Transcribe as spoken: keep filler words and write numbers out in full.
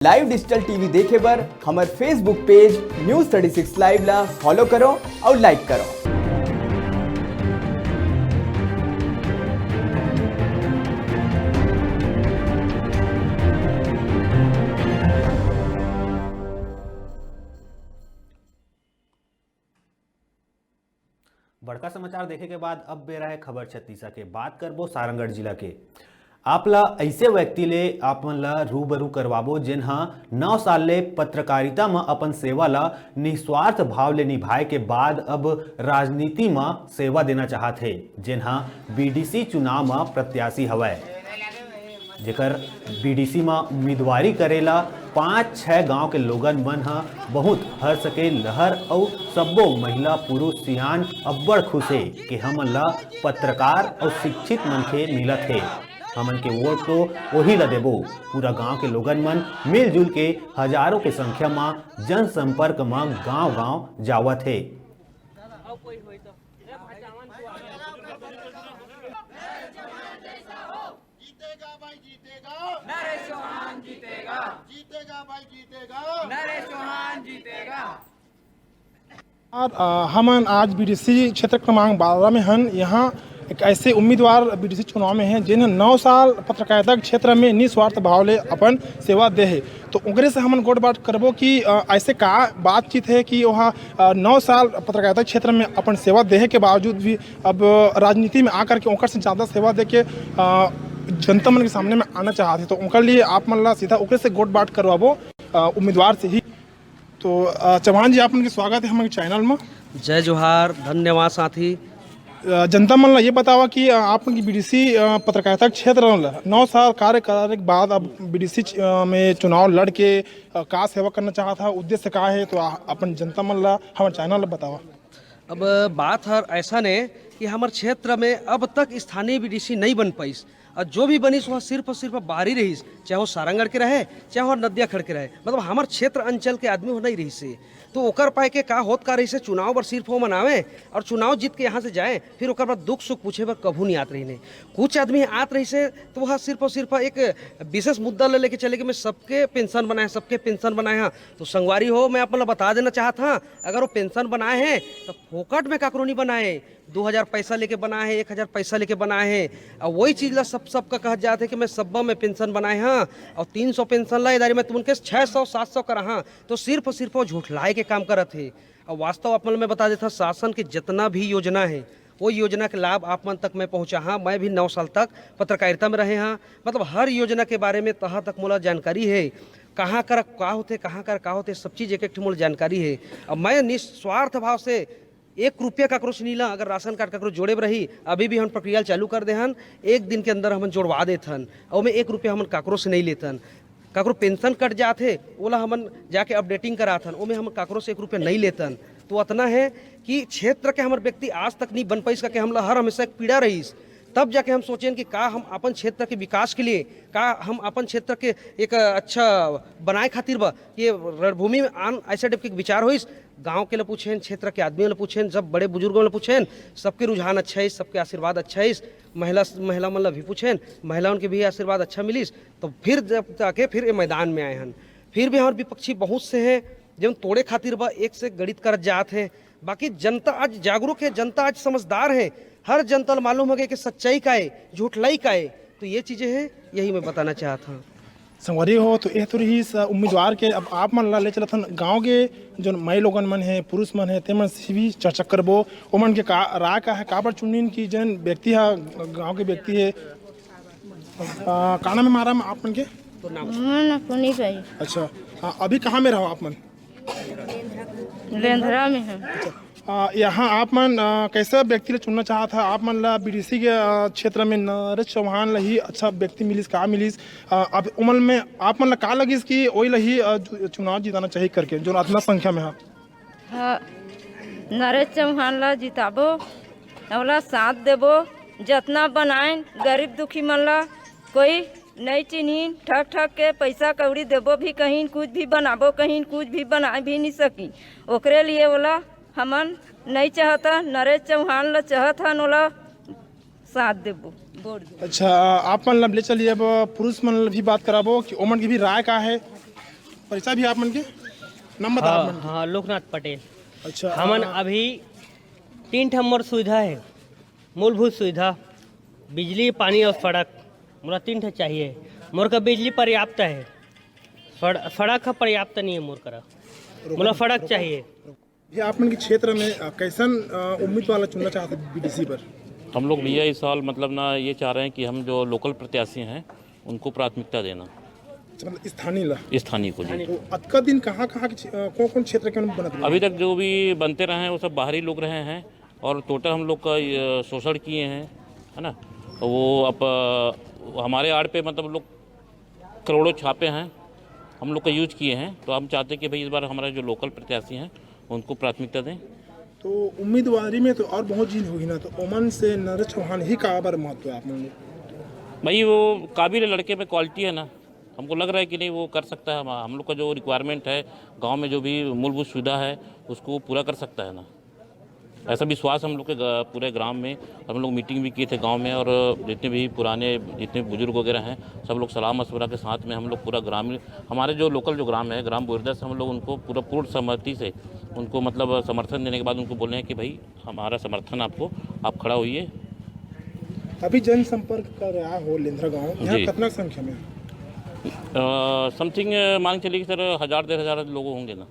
Live digital T V देखे बर हमर Facebook page News thirty six Live ला follow करो और like करो। बड़का समाचार देखे के बाद अब बेरा है खबर छत्तीसा के। बात करबो सारंगढ़ जिला के। आप ला ऐसे व्यक्ति ले आप मन ला रूबरू करवाबो, जेन हा नौ साल ले पत्रकारिता म अपन सेवा ला निस्वार्थ भाव ले निभाए के बाद अब राजनीति म सेवा देना चाहत हे, जेन हा B D C चुनाव म प्रत्याशी हवय। जेकर B D C म उम्मीदवारी करे ला पाँच छह गांव के लोगन मन ह बहुत हर्ष के लहर अउ सब्बो महिला, पुरुष, सियान अब्बड़ खुश हे कि हमन ला पत्रकार अउ शिक्षित मनखे मिलत हे। हमन के वोट तो ओही ला देबो। पूरा गांव के लोगन मन मिलजुल के हजारों के संख्या म जनसंपर्क म गांव-गांव जावत हे। जीतेगा भाई, जीतेगा। नरेश चौहान जीतेगा। जीतेगा भाई, जीतेगा। नरेश चौहान जीतेगा। और, अ, हमन आज B D C क्षेत्र क्रमांक बारह में हन। यहाँ एक ऐसे उम्मीदवार B D C चुनाव में हैं, जिन्हें नौ साल पत्रकारिता के क्षेत्र में निस्वार्थ भाव ले अपन सेवा दे हे। तो ओकरे से हमन गोठ बात करबो कि, अ, ऐसे का बातचीत है कि वहाँ, अ, नौ साल पत्रकारिता क्षेत्र में अपन सेवा देहे के बावजूद भी अब राजनीति में आकर के ओकर से ज़्यादा सेवा दे के, अ, जनता मन के सामने में आना चाहत हे। तो ओकर लिए आप मन ला सीधा ओकरे से गोठ बात करवाबो, अ, उम्मीदवार से ही। तो, अ, चौहान जी, आप मन के स्वागत है हमारे चैनल में। जय जोहार, धन्यवाद साथी। अ, जनता मन ला ये बतावा कि, अ, आप मन की B D C, अ, पत्रकारिता क्षेत्र में नौ साल कार्य करे के बाद अब B D C च-, अ, में चुनाव लड़ के, अ, का सेवा करना चाहत हा, उद्देश्य का है, तो आ-, अपन जनता मन ला, हमर चैनल ला बतावा। अब बात हर ऐसा ने कि हमर क्षेत्र में अब तक स्थानीय B D C नहीं बन पाइस, और जो भी बनिस वह सिर्फ और सिर्फ बाहरी रहिस, चाहे वो सारंगढ़ के रहे, चाहे वो नदिया खड़ के रहे, मतलब हमर क्षेत्र अंचल के आदमी हो नहीं रहिस हे। तो ओकर पाए के का होत का रहिस हे, चुनाव बर सिर्फ वो मनावे और चुनाव जीत के यहाँ से जाए, फिर ओकर बाद दुख सुख पूछे बर कभू नहीं आत रहिने। कुछ आदमी आत रहिस हे तो वह सिर्फ और सिर्फ एक विशेष मुद्दा ले लेके चले कि मैं सबके पेंशन बनाए, सबके पेंशन बनाए। हाँ, तो संगवारी हो, मैं आप मन ला बता देना चाहत हाँ, अगर वो पेंशन बनाए हैं तो फोकट में काकरो नहीं बनाए, दो हजार पैसा लेके बनाए हैं, एक हजार पैसा लेके बनाए हैं। और वही चीज ला सब सबका कहत जात है कि मैं सब्बा में पेंशन बनाए हाँ, और तीन सौ पेंशन ला इदारी में तुमन के छह सौ सात सौ करा हाँ, तो सिर्फ और सिर्फ वो झूठलाए के काम करत है। और वास्तव आप मन मैं बता देता, शासन के जितना भी योजना है, वो योजना के लाभ आप मन तक मैं पहुँचा हाँ। मैं भी नौ साल तक पत्रकारिता में रहे हाँ, मतलब हर योजना के बारे में तह तक मोला जानकारी है, कहाँ कर का होथे, कहाँ कर का होथे, सब चीज़ एक एक ठो मोला जानकारी है। अब मैं निस्वार्थ भाव से एक रुपया काकरो से नी ला, अगर राशन कार्ड काकरो जोड़े बर रही, अभी भी हम प्रक्रिया चालू कर दे हन, एक दिन के अंदर हमन जोड़वा देथन, और ओमे एक रुपया हमन काकरो से नहीं लेथन। काकरो पेंशन कट जात हे, ओला हमन जाके अपडेटिंग कराथन, ओमे हमन काकरो से एक रुपया नहीं लेथन। तो अतना है कि क्षेत्र के हमर व्यक्ति आज तक नहीं बन पाइस, करके हमला हर हमेशा एक पीड़ा रहीस। तब जाके हम सोचेन कि का हम अपन क्षेत्र के विकास के लिए, का हम अपन क्षेत्र के एक अच्छा बनाए खातिर बा, ये रणभूमि में आन ऐसा टाइप के विचार होइस। गांव के ल पूछेन, क्षेत्र के आदमी ल पूछेन, सब बड़े बुजुर्गों ल पूछेन, सबके रुझान अच्छा है, सबके आशीर्वाद अच्छा है। महिला, महिला मन ल भी पूछेन, महिला मन के भी आशीर्वाद अच्छा मिलिस, तो फिर जब जाके फिर ये मैदान में आए हन। फिर भी हमारे विपक्षी बहुत से हैं, जब तोड़े खातिर बा एक से गणित करत जात हैं, बाकी जनता आज जागरूक है, जनता आज समझदार है, हर जनता ल मालूम हो गया कि सच्चाई का है, झूठलाई का है। तो ये चीज़ें हैं, यही मैं बताना चाहता हूँ। संगवारी हो, तो यह तो रही स-, उम्मीदवार के। अब आप मन ला ले चलत हन गाँव के जोन माई लोगन मन है, पुरुष मन है, ते मन से भी चर्चा करबो, ओमन के का राय का है, काबर चुनिन कि जन व्यक्ति हा गाँव के व्यक्ति है। आ, का नाम है महाराज आप मन के? मोर नाम पुनी भाई। अच्छा, हाँ, अभी कहाँ में रहो आप मन? लेंधरा में है। आ, यहाँ आप मन, आ, कैसा व्यक्ति ला चुनना चाहत हा? आप मन ला B D C के, आ, क्षेत्र में नरेश चौहान ला ही अच्छा व्यक्ति मिलिस, का मिलिस? आ, अब उमन में आप मन ला का लगिस कि ओई ला ही, आ, चु-, चुनाव जिताना चाहिए करके, जो अतना संख्या में हा? हाँ, नरेश चौहान ला जिताबो, ओला साथ देबो, जतना बनाएन गरीब दुखी मन ला कोई नहीं चिन्हिन, ठग ठग के पैसा कौड़ी देबो भी कहीं, कुछ भी बनाबो कहीं, कुछ भी बना भी नहीं सकी। ओकरे लिए ओला हमन नहीं चाहता, नरेश चौहान ला चाहत हन, ओला साथ देबो, वोट देबो। अच्छा, आप मन ला ले चलिए, अब पुरुष मन ला भी बात कराबो कि ओमन की भी राय का है। परिचय भी आप मन के? नाम बता आप हाँ, मन के। हाँ, लोकनाथ पटेल। अच्छा, हमन आ, अभी तीन ठन मोर सुविधा है, मूलभूत सुविधा, बिजली, पानी और सड़क। मोला तीन ठे चाहिए। मोर का बिजली पर्याप्त है, सड़-, सड़क ह पर्याप्त नहीं है मोर करा। मोला सड़क चाहिए। ये आप मन के क्षेत्र में अ, कैसन अ, उम्मीदवार ला चुनना चाहते बीडीसी पर? हम लोग भैया इस साल मतलब ना ये चाह रहे हैं कि हम जो लोकल प्रत्याशी हैं उनको प्राथमिकता देना, अच्छा, मतलब स्थानीय ला। स्थानीय को जी। तो अतका दिन कहाँ कहाँ के क्षे-, अ, कौन कौन क्षेत्र के बनत रहे? अभी तक जो भी बनते रहे हैं वो सब बाहरी लोग रहे हैं और टोटल हम लोग का ये शोषण किए हैं, है ना। तो वो अब अ, हमारे आड़ पे मतलब लोग करोड़ों छापे हैं, हम लोग का यूज किए हैं। तो हम चाहते हैं कि भाई इस बार हमारा जो लोकल प्रत्याशी हैं उनको प्राथमिकता दें। तो उम्मीदवारी में तो और बहुत चीज होगी ना, तो ओमन से नरेश चौहान ही का बार महत्व है आप लोग? भाई वो काबिल लड़के में क्वालिटी है ना, हमको लग रहा है कि नहीं वो कर सकता है। हम हम लोग का जो रिक्वायरमेंट है गांव में, जो भी मूलभूत सुविधा है उसको पूरा कर सकता है ना, ऐसा विश्वास हम लोग के ग- पूरे ग्राम में। हम लोग मीटिंग भी किए थे गांव में और जितने भी पुराने जितने बुजुर्ग वगैरह हैं सब लोग सलाह मशवरा के साथ में हम लोग पूरा ग्रामीण हमारे जो लोकल जो ग्राम है ग्राम बोरदा से हम लोग उनको पूरा पूर्ण सहमति से उनको मतलब समर्थन देने के बाद उनको बोले हैं कि भाई हमारा समर्थन आपको, आप खड़ा होइए। अभी जनसंपर्क कर रहा हो लेंद्रा गांव, यहाँ जी। कितना संख्या में? समथिंग मान के चलिए कि सर हज़ार डेढ़ हज़ार लोग होंगे ना।